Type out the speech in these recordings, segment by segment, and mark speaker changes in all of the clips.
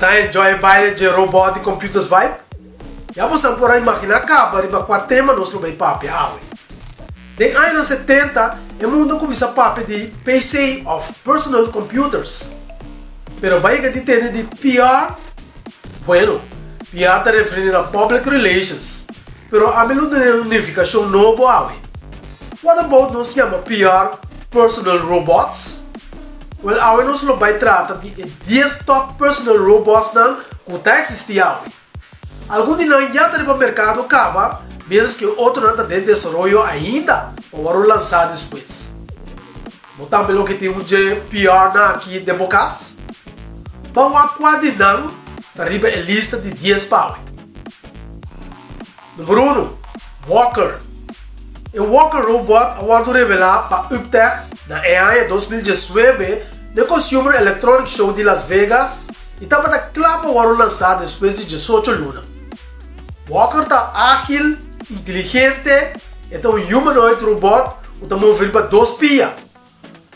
Speaker 1: Boso a enjoy e baile dje robot di Computers Vibe? Ya boso por a imaginá kaba riba kua tema nos lo bay papia awe. Den añanan 70 e mundo a kuminsá papia di PC òf Personal Computers. Pero bo a yega di tende di PR? Bueno, PR ta referí na Public Relations, pero ami lo duna un nifikashon nobo awe. What about nos yama PR Personal Robots? Wel awe nos lo bai trata di e dies top personal robotsnan ku ta eksistí awe. Algun di nan ya ta riba merkado kaba, miéntras ku e otronan ta den desaroyo ainda pa wòrdu lansá despues. Bo tambe loke tin un dje PR-nan aki den bo kas? Ban wak kua di nan ta riba e lista di dies pa awe. Number uno, Walker. E Walker robot a wòrdu revelá pa Uptech na e aña 2019 n'e Consumer Electronics Show di Las Vegas i tabata kla pa wòrdu lansá despues di diesocho luna. Walker ta ágil, inteligente, e ta un humanoid robot ku ta move riba dos pia.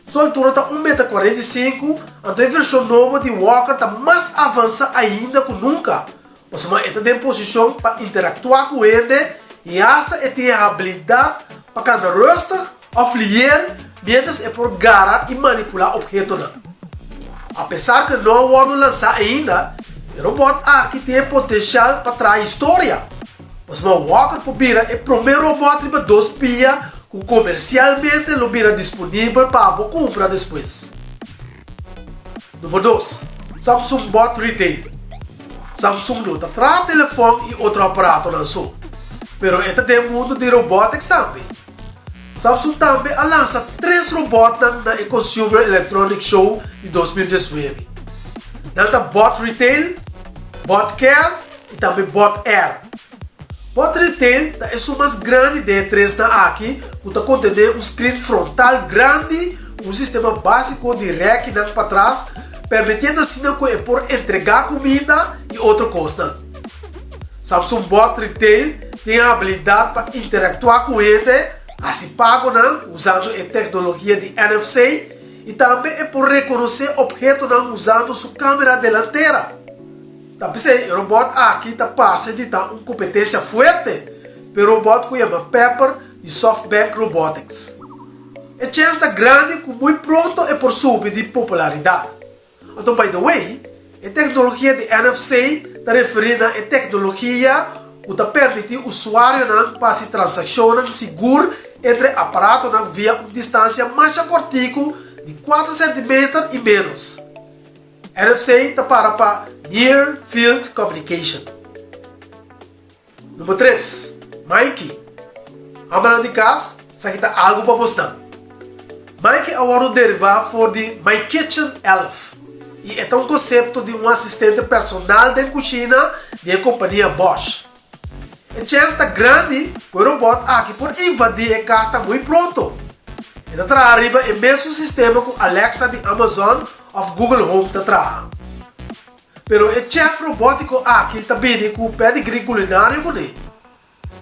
Speaker 1: Su altura ta un meter 45, anto e vershon nobo di Walker ta mas avansá ainda ku nunka, pasobra e ta den posishon pa interaktuá ku hende i asta e tin e habilidat pa kanta rustig òf lier miéntras e por gara i manipulá ophetonan. Apesar ku e no a wòrdu lansá ainda, e robòt aki tin e potensial pa traha historia, pasobra Walker por bira e promé robòt riba dos pia ku komersialmente lo bira disponibel pa bo kumpra despues. Number dos, Samsung Bot Retail. Samsung no ta traha telefòn i otro aparatonan so, pero e ta den mundu di robotics tambe. Samsung tambe a lansa tres robòtnan na e Consumer Electronics Show di 2019. Nan ta Bot Retail, Bot Care i tambe Bot Air. Bot Retail ta esun mas grandi den e tresnan aki ku ta kontené un screen frontal grandi ku un sistema básiko di rèkinan patras, permitiendo asina ku e por entregá kuminda i otro kosnan. Samsung Bot Retail tin e habilidat pa interaktuá ku hende, hasi pagonan usando e teknologia di NFC i tambe e por rekonosé ophetonan usando su kámera delantera. Ta p'esei e robòt aki ta parse di ta un kompetensia fuerte p'e robòt ku yama Pepper di SoftBank Robotics. E chèns ta grandi ku muy pronto e por subi di popularidat. Anto by the way, e teknologia di NFC ta referí na e teknologia ku ta permití usuarionan pa hasi transakshonnan sigur entre aparatonan via un distansia masha kòrtiku di kuater sentimeter i ménos. NFC ta para pa Near Field Communication. Number tres, Mikey. Hòmbernan di kas, esaki ta algu pa bosnan. Mikey a wòrdu derivá for di My Kitchen Elf i e ta un konsepto di un asistente personal den kushina di e kompania Bosch. E chèns ta grandi ku e robòt aki por invadí e kasnan muy pronto. E ta traha riba e mesun sistema ku Alexa di Amazon òf Google Home ta traha. Pero e chèf robótiko aki ta bini ku pedigree kulinario kuné.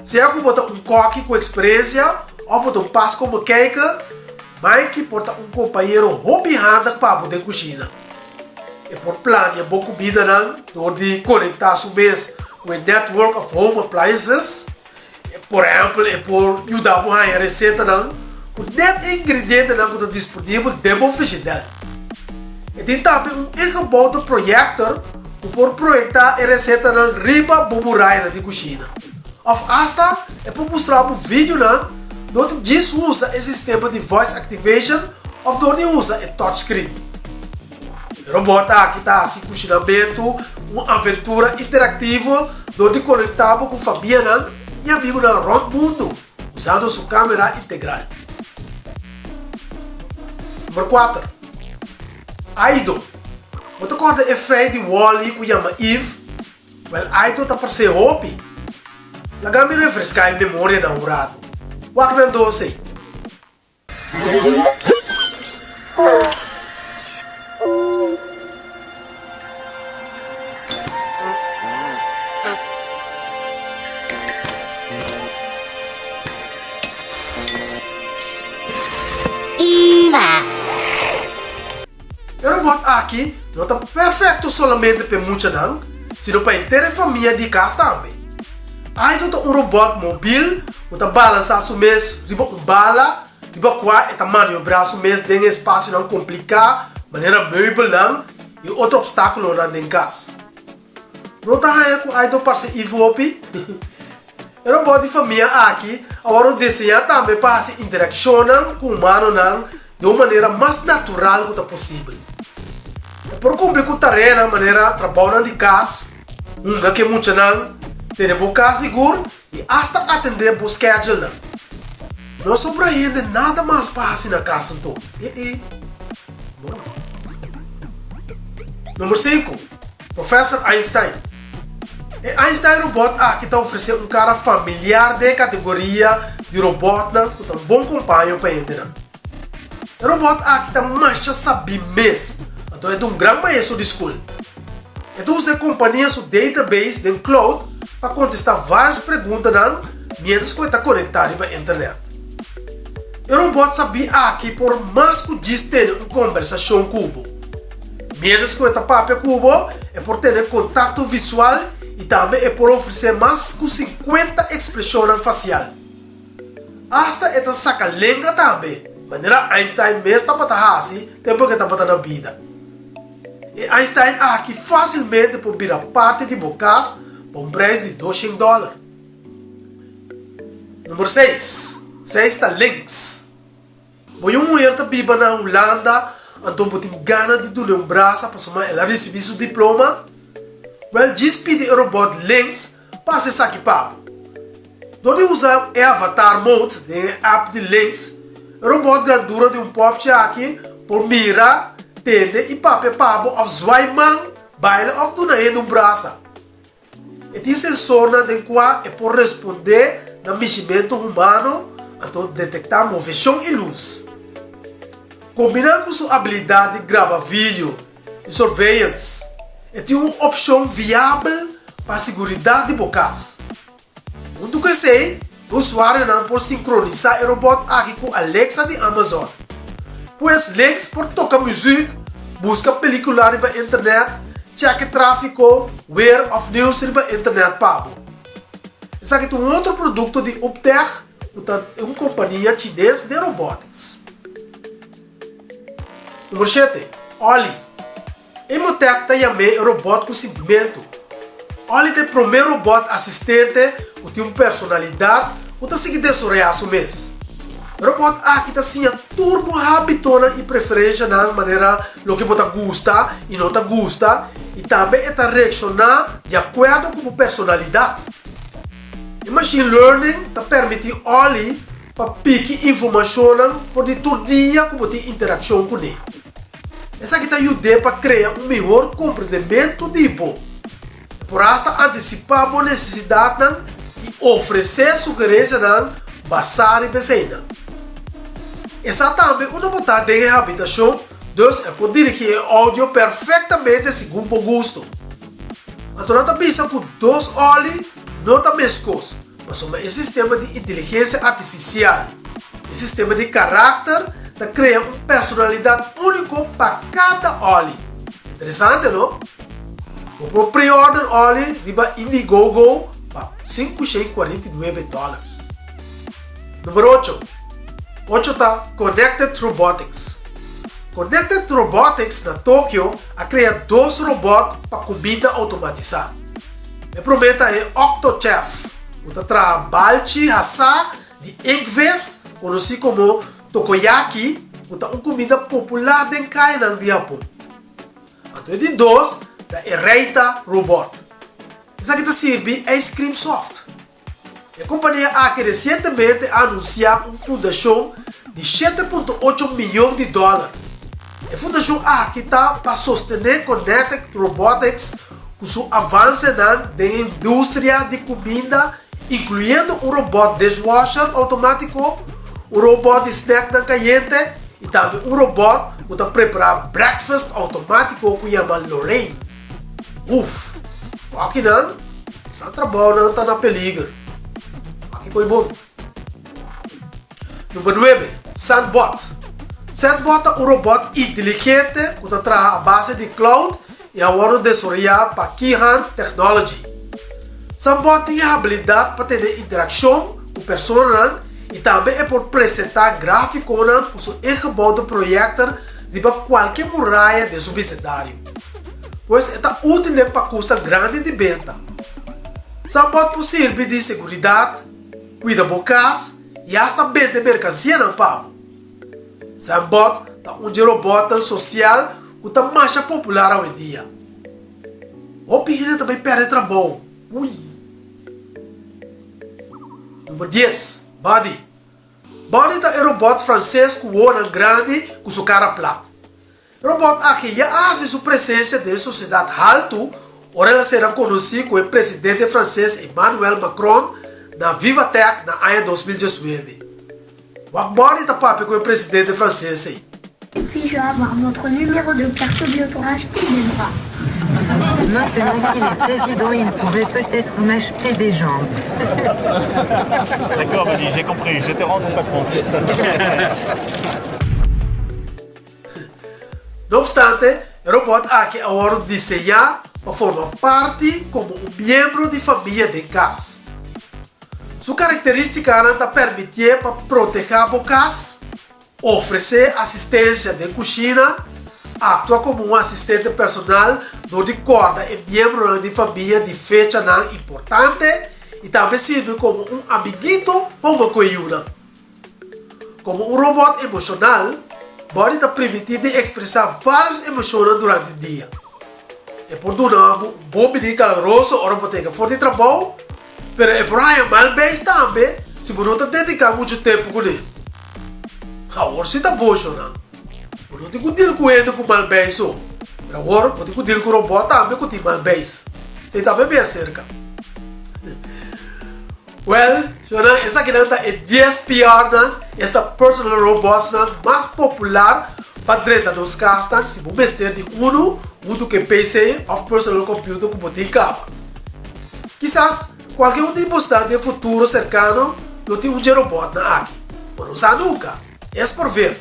Speaker 1: Sea ku bo ta un kòki ku eksperensia òf bo ta un pas komo kèiker, Mikey por ta un kompañero hopi handig pa bo den kushina. E por plania bo kumidanan dor di konektá su mes ku e network of home appliances. Por ehèmpel, e por yuda bo haña resetanan ku nèt e ingredientenan ku ta disponibel den bo frishidèl. E tin tambe un ingebouwde proyector ku por proyektá e resetanan riba bo murayanan di kushina. Òf asta e por mustra bo videonan dor di djis usa e sistema di voice activation òf dor di usa e touchscreen. E robot aki ta hasi kushinamentu un aventura interaktivo dor di konektá bo ku famianan i amigunan rònt mundu usando su kamera integral. Number kuater, Aido. Bo ta kòrda e frei di Wall-E ku yama Eve? Wèl, Aido ta parsé hopi. Laga mi refreská e memorianan un ratu. Wak nan dos ei. E robot aki no ta perfekto solamente pa e muchanan, sino pa henter e famia di kas tambe. Aido ta un robòt mobil ku ta balansá su mes riba un bala riba kua e ta maniobrá su mes den espasionan kompliká manera meubelnan i otro opstákulonan den kas. No ta haña ku Aido parse Ivo hopi? E robòt di famia aki a wòrdu diseñá tambe pa hasi interakshonnan ku humanonan den un manera mas natural ku ta posibel. E por kumpli ku tareanan manera trabounan di kas, hunga ku e muchanan, tene bo kas sigur i asta atendé bo skedjelnan. No sobra hende nada mas pa hasi na kas anto. E-e. Number sinku, Professor Einstein. E Einstein robot aki ta ofresé un kara familiar den e kategoria di robotnan ku ta un bon kompaño pa hendenan. E robot aki ta masha sabí mes, anto e ta un gran maestro di skol. E ta usa e kompania su database den cloud pa kontestá vários preguntanan miéntras ku e ta konektá riba internet. E robot sabí aki por mas ku djis tene un kombersashon ku bo. Miéntras ku e ta papia ku bo, e por tene kontakto visual i tambe e por ofresé mas ku sinkuenta ekspreshonnan fasial. Asta e ta saka lenga tambe, manera Einstein mes tabata hasi tempu ku e tabata na bida. E Einstein aki fásilmente por bira parti di bo kas pa un preis di doshen dòler. Number seis, seis ta links. Bo yu muher ta biba na Hulanda anto bo tin gana di dun'e un brasa pasobra el a risibi su diploma? Wèl djis pidi e robòt Lynx pa hasi esaki pa bo. Dor di usa e avatar mode den e app di Lynx, e robòt grandura di un pòpchi aki por mira, tende i papia pa bo òf zwai man, baila òf duna hende un brasa. E tin sensornan den kua e por respondé na mishimentu humano anto detektá moveshon i lus. Kombiná ku su abilidat di graba video i surveillance, e tin un opshon viabel pa siguridat di bo kas. Huntu ku esei, e usuarionan por sinkronisá e robòt aki ku Alexa di Amazon. Pues Lynx por toka muzik, buska pelíkula riba internet, chèk e tráfiko, weer òf nieuws riba internet pa bo. Esaki ta un otro produkto di UpTech ku ta un kompania chines den robotics. Number shete, Ollie. Emotech ta yam'é e robòt ku sintimentu. Ollie ta e promé robòt asistente ku tin un personalidat ku ta sigui desaroyá su mes. E robòt aki ta siña tur bo hábitonan i preferenshanan manera loke bo ta gusta i no ta gusta i tambe e ta reakshoná di akuerdo ku bo personalidat. E machine learning ta permití Ollie pa piki informashonnan for di tur dia ku bo tin interakshon kuné. Esaki ta yud'é pa krea un mihor komprendementu di bo. E por asta antisipá bo nesesidatnan i ofresé sugerensianan basá riba eseinan. E sa tambe unda bo ta den e habitashon, dus e por dirigí e oudio perfektamente segun bo gusto. Anto nan ta bisa ku dos oli no ta meskos. Pasobra e sistema di inteligensia artifisial, e sistema di karakter, ta krea un personalidat úniko pa kada Ollie. Interesante, no? Bo por pre-order Ollie riba Indiegogo pa 549 dòlars. Number ocho. Ocho ta Connected Robotics. Connected Robotics na Tokio a krea dos robòt pa kuminda outomatisá. E promé ta e OctoChef, ku ta traha balchi hasá di inkvis, konosí komo tokoyaki, ku ta un kuminda popular den kayanan di Hapon. Anto e di dos ta e Reita Robot. Esaki ta sirbi ijskrim soft. E kompania aki resientemente a anunsiá un fundashon di 7.8 miyon di dòler. E fundashon aki ta pa sostené Connected Robotics ku su avansenan den e industria di kuminda inkluyendo un robòt dishwasher outomátiko, un robòt di snèknan kayente i tambe un robòt ku ta prepará breakfast outomátiko ku yama Lorraine. Uf! Wakinan, sa trabounan ta na peliger. Waki koe bon. Number nuebe, Sanbot. Sanbot ta un robòt inteligente ku ta traha a base di cloud i a wòrdu desaroyá pa Keyhan Technology. Sanbot tin e habilidat pa tene interakshon ku personanan i tambe e por presentá gráfikonan ku su ingebouwde proyèkter riba kualke muraya den su bisendario. Pues e ta útil den pakusa grandi di benta. Sanbot por sirbi di seguridat, kuida bo kas i asta bende merkansianan pa bo. Sanbot ta un dje robòtnan sosial ku ta masha popular awendia. Hopi hende ta bai pèrdè trabou. Ui! Number dies, Buddy. Buddy ta e robòt franses ku wowonan grandi ku su kara plat. E robòt aki ya a hasi su presensia den sosiedat haltu ora el a sera konosí ku e presidente franses Emmanuel Macron na VivaTech na aña 2019. Wak Buddy ta papia ku e presidente franses ei.
Speaker 2: Puis-je avoir votre numéro de carte bio pour acheter des bras?
Speaker 3: Maintenant qu'il est président il pourrait peut-être m'acheter des jambes.
Speaker 4: D'accord Buddy, j'ai compris, je te rends ton patron.
Speaker 1: No obstante, e robot aki a wòrdu diseñá pa forma parti komo un miembro di famia den kas. Su karakterístikanan ta permitié pa protehá bo kas, ofresé asistensia den kushina, aktua komo un asistente personal dor di kòrda e miembronan di famia di fechanan importante i tambe sirbi komo un amiguito pa huma ku e yunan. Komo un robòt emoshonal, Buddy ta permití di ekspresá vários emoshonnan durante dia. E por duna bo un bon bini kaloroso ora bo ta yega for di trabou, pero e por haña mal beis tambe si bo no ta dediká muchu tempu kuné. Awor si ta bon, shonnan. Bo no tin ku dil ku hende ku mal beis so, pero awor bo tin ku dil ku robòt tambe ku tin mal beis. Esei tambe mi aserka. Wèl, shonnan, esakinan ta e dies PRnan, esta personal robotsnan, mas popular pa drenta nos kasnan si bo mester di unu huntu ku e PC òf personal computer ku bo tin kaba. Kisas kualke un di bosnan den futuro serkano lo tin un dje robòtnan aki. Bo no sa nunka. Es por ver.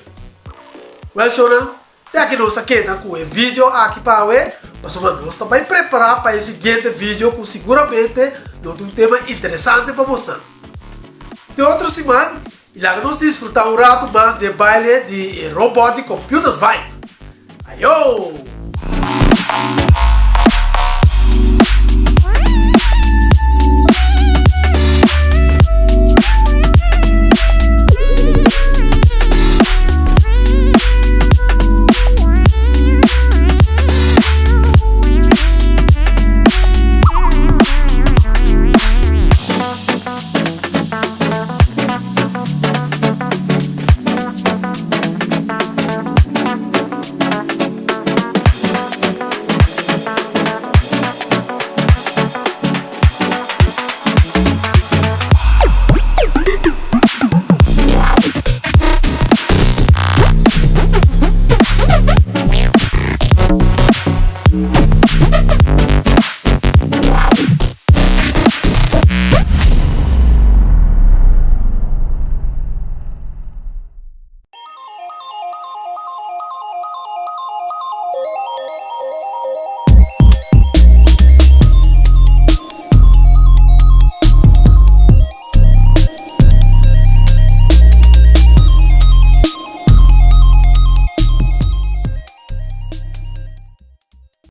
Speaker 1: Wèl, shonnan, Te aki nos a keda ku e video aki pa awe, pasobra nos ta bai prepará pa e siguiente video ku siguramente lo ta un tema interesante pa bosnan. Te otro siman i laga nos disfrutá un ratu mas di e baile di e robot di Computers Vibe. Ayo!